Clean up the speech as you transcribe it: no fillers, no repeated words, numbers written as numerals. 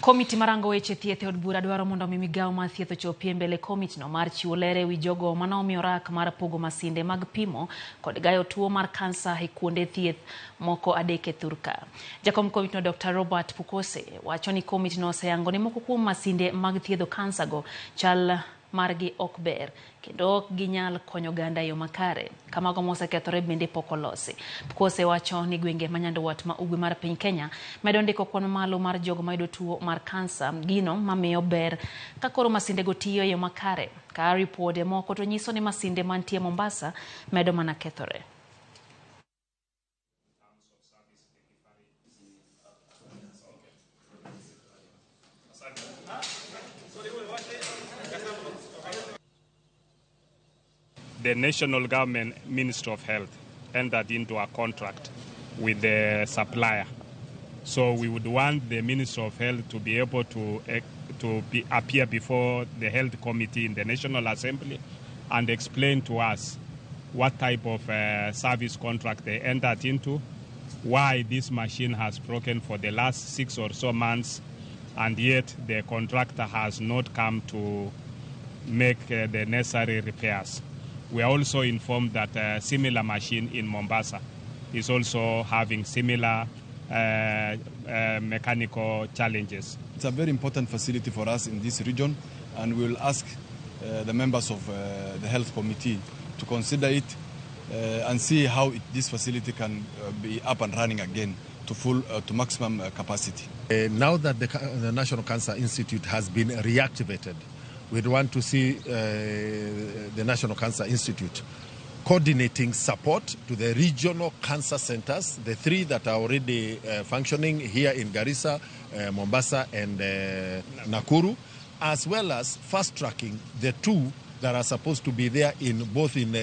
Komiti marango weche thieth e od bura dwaro mondo mi migawo mar thieth ochopie mbele komitno mar chiwo ler e wi jogo mane omiyo rak mar pogo masinde mag pimo kod gayo tuo mar kansa e kuonde thieth moko adek e thurka. Jakom komitno Dr. Robert Pukose wacho ni komitno oseyango ni moko kuom masinde mag thiedho kansa go chal margi ok ber kendo ok ginyal konyo oganda e yo makare. Kamago mosekethore bende pok olosi. Pukose wacho ni gwenge ma nyandwat ma ugwe mar piny Kenya medo ndiko kwan mamalo mar jogo mayudo tuo mar kansa, gino mamiyo ber ka koro masindego tiyo e yo makare. Ka ripode moko to nyiso ni masinde mantie Mombasa medo mana kethore. The national government, Ministry of Health, entered into a contract with the supplier. So we would want the Ministry of Health to be able to appear before the Health Committee in the National Assembly and explain to us what type of service contract they entered into, why this machine has broken for the last 6 or so months, and yet the contractor has not come to make the necessary repairs. We are also informed that a similar machine in Mombasa is also having similar mechanical challenges. It's a very important facility for us in this region, and we will ask the members of the health committee to consider it and see how this facility can be up and running again to maximum capacity. Now that the National Cancer Institute has been reactivated, we'd want to see the National Cancer Institute coordinating support to the regional cancer centers, the three that are already functioning here in Garissa, Mombasa, and Nakuru, as well as fast tracking the two that are supposed to be there in both in